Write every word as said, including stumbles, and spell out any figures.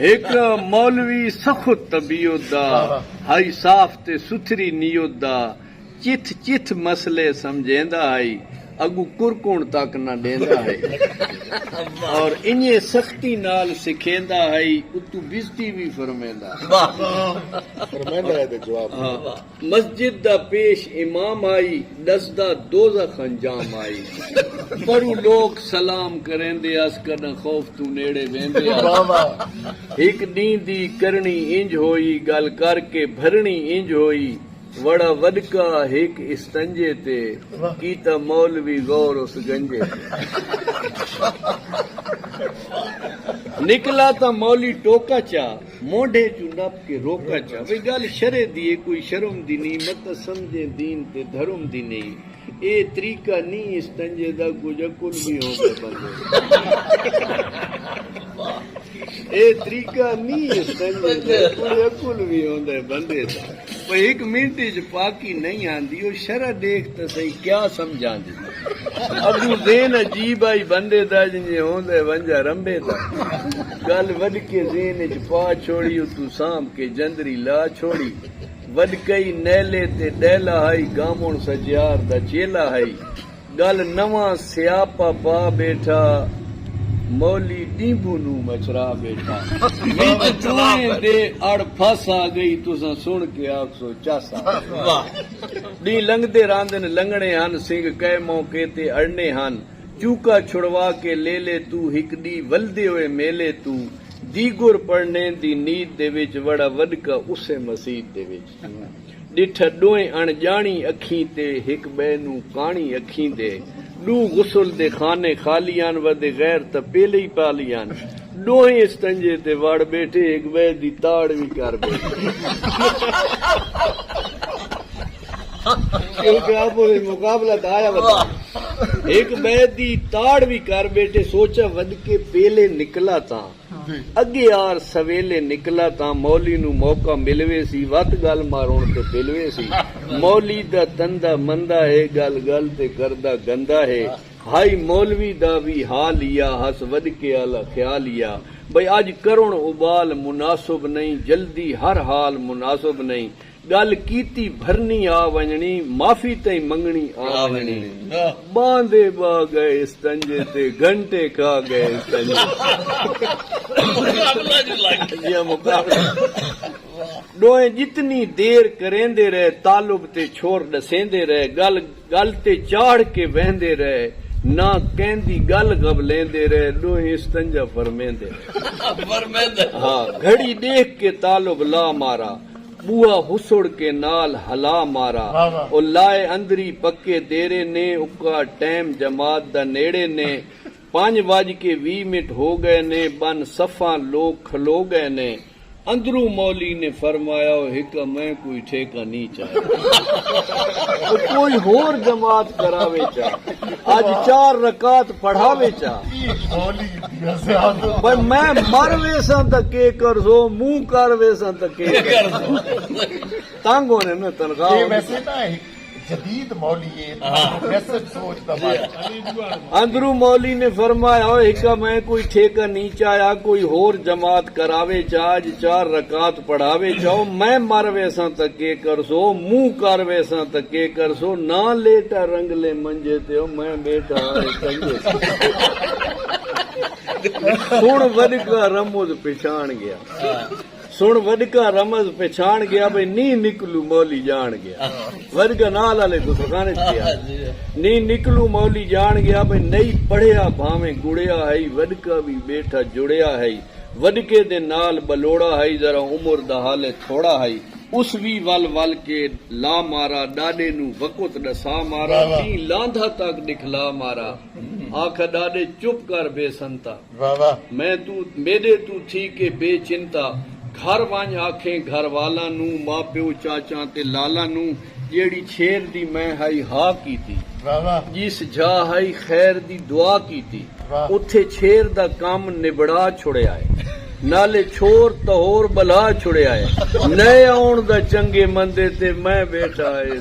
ہک مولوی سخت طبیعت دا، ہائی صاف تے ستھری نیت دا، چتھ چتھ مسئلے سمجھیندا ہائی، اگوں کرکن تک نہ ڈیندا ہائی۔ اور انجے سختی نال سکھیندا ہائی، اتوں بزتی وی فرمیندا۔ فرمیندا ہے تے جواب۔ مسجد دا پیش امام آئی، ݙسدا دوزخ انجام آئی۔ پروں لوک سلام کریندے ہس، کݙاں خوف توں نیڑے ویندے ہس۔ ہک ݙینہہ دی کرݨی انج ہوئی، ڳل کر کے بھرݨی انج ہوئی، وڑا وݙکا ہک استنجے تے، کیتا مولوی غور اس گنجے تے۔ نکلا تاں مولی ٹوکا چا، مونڈھے چوں نپ کے روکا چا۔ وی ڳل شرع دی ہے، کوئی شرم دی نئیں، مت سمجھیں دین تے دھرم دی نئیں۔ اے طریقہ نئیں استنجے دا، کجھ عقل وی ہوندے بندے دا۔ اے طریقہ نئیں استنجے دا، کجھ عقل وی ہوندے بندے دا۔ پر ہک منٹ اچ پاکی نئیں آندی، او شرع ݙیکھ تاں سہی کیا سمجھاندی۔ اڳوں ذہن عجیب آئی بندے دا، جنجے ہوندے ونجا رمبے دا۔ ڳل وݙ کے ذہن اچ پا چھوڑی، اتوں سانبھ کے جندری لا چھوڑی۔ وݙکئی نیلے تے ݙیلا ہئی، گامݨ سجیار دا چیلا ہئی۔ ڳل نواں سیاپا پا ٻیٹھا، مولی ݙینبھو نوں مچرا ٻیٹھا۔ وچ چوہیں دے اڑ پھس آ ڳئی، تساں سݨ کے آکھسو چس آ ڳئی۔ واہ۔ ݙینہہ لنگھدے راندن لنگھݨے ہن، سنگھ کئے موقع تے اڑنے ہن۔ چوکا چھڑوا کے لیلے توں، ہک ݙینہہ ولدے ہوئے میلے توں، دیگر پڑھنے دی نیت دے وچ، وڑا وݙکا اسے مسیت دے وچ۔ ݙٹھا ݙوہیں اݨ ڄاݨی اکھیں تے، ہک ٻئے نوں کاݨی اکھیں دے۔ ݙو غسل دے خانے خالی ہن، ودے غیر تاں پیلے ہی پالی ہن۔ ݙوہیں استنجے تے وڑ ٻیٹھے، ہک ٻئے دی تاڑ وی کر ٻیٹھے۔ کیونکہ آپ مقابلہ تاں آیا ودا۔ ہک ٻئے دی تاڑ وی کر ٻیٹھے، سوچا وݙکے پیلے نکلا تاں۔ اڳے آر سویلے نکلا تاں مولی نوں موقع ملوے سی، وت ڳل مارݨ تے پلوے سی۔ مولی دا تندا مندا ہے، ڳل ڳل تے کردا گندا ہے۔ ہائی مولوی دا وی حال ایا ہس، وݙکے آلا خیال ایا۔ بھئی اڄ کرݨ ابال مناسب نئیں، جلدی ہر حال مناسب نئیں۔ ڳل کیتی بھرنی آ ونڄݨی، معافی تئیں منڳݨی آ آ ونڄݨی۔ ونڄݨی۔ ٻاندے ٻا ڳئے استنجے تے، گھنٹے کھا ڳئے استنجے۔ مقابلہ جو لڳ ڳیا۔ جی ہاں، مقابلہ۔ ݙوہیں جتنی دیر کریندے رہے، طالب تے چھور ݙسیندے رہے، ڳل ڳل تے چاڑھ کے ویندے رہے، نہ کیندی ڳل غبلیندے رہے، ݙوہیں استنجا فرمیندے رہے۔ فرمیندے۔ ہاں، گھڑی ݙیکھ کے طالب لا مارا، ٻوہا ہسڑ کے نال ہلا مارا۔ واہ واہ۔ او لائے اندری پکے دیرے نے، اکا ٹائم جماعت دا نیڑے نے، پنج وڄ کے ویہہ منٹ ہو ڳئے نے، ٻن صفاں لوک کھلو ڳئے نے۔ اندروں مولی نے فرمایا، او ہکا میں کوئی ٹھیکہ نی چایا۔ او کوئی ہور جماعت کراوے چا۔ اڄ چار رکعت پڑھاوے چا۔ بھئی میں مر ویساں تاں کے کرسو، منہ کر ویساں تاں کے کرسو۔ تنگ ہونے نا تنخواہ یہ ہوندی۔ ویسے نا ہک جدید مولی ہے، ہاں۔ پروگریسو سوچ دا مالک۔ اندروں مولی نے فرمایا، او ہکا میں کوئی ٹھیکہ نی چایا، کوئی ہور جماعت کراوے چا، اڄ چار رکعت پڑھاوے چا، او میں مر ویساں تاں کے کرسو، منہ کر ویساں تاں کے کرسو، نہ لیٹا رنگلے منجے تے، او میں ٻیٹھا ہاں ٹنگے تے۔ سݨ وݙکا رمز پچھاݨ ڳیا۔ سݨ وݙکا رمز پچھاݨ ڳیا، بھئی نی نکلوں مولی ڄاݨ ڳیا۔ وݙکا نال آلے گستاخانے چ ڳیا۔ نی نکلوں مولی ڄاݨ ڳیا، بھئی نئیں پڑھیا بھانویں گڑیا ہئی، وݙکا وی ٻیٹھا جڑیا ہئی۔ وݙکے دے نال ٻلوڑا ہئی، ذرا عمر دا حالے تھوڑا ہئی۔ اس وی ول ول کے لا مارا، ݙاݙے نوں وقت ݙسا مارا، واہ واہ۔ تیں لاندا تک ݙکھلا مارا۔ آکھا ݙاݙے چپ کر بے سنتا۔ واہ واہ۔ میں توں، میݙے توں تھی کے بے چنتا، گھر ونڄ آکھیں گھر والاں نوں، ماء پیو چاچاں تے لالاں نوں، جیڑھی چھیر دی میں ہئی ہا کیتی۔ واہ واہ۔ جس جھا ہئی خیر دی دعا کیتی، واہ۔ اتھے چھیر دا کم نبڑا چھڑیا ہے۔ نالے چھور تہور ٻلھا چھڑیا ہے۔ نئے آوݨ دا چنڳے مندے تے میں ٻیٹھا ہے۔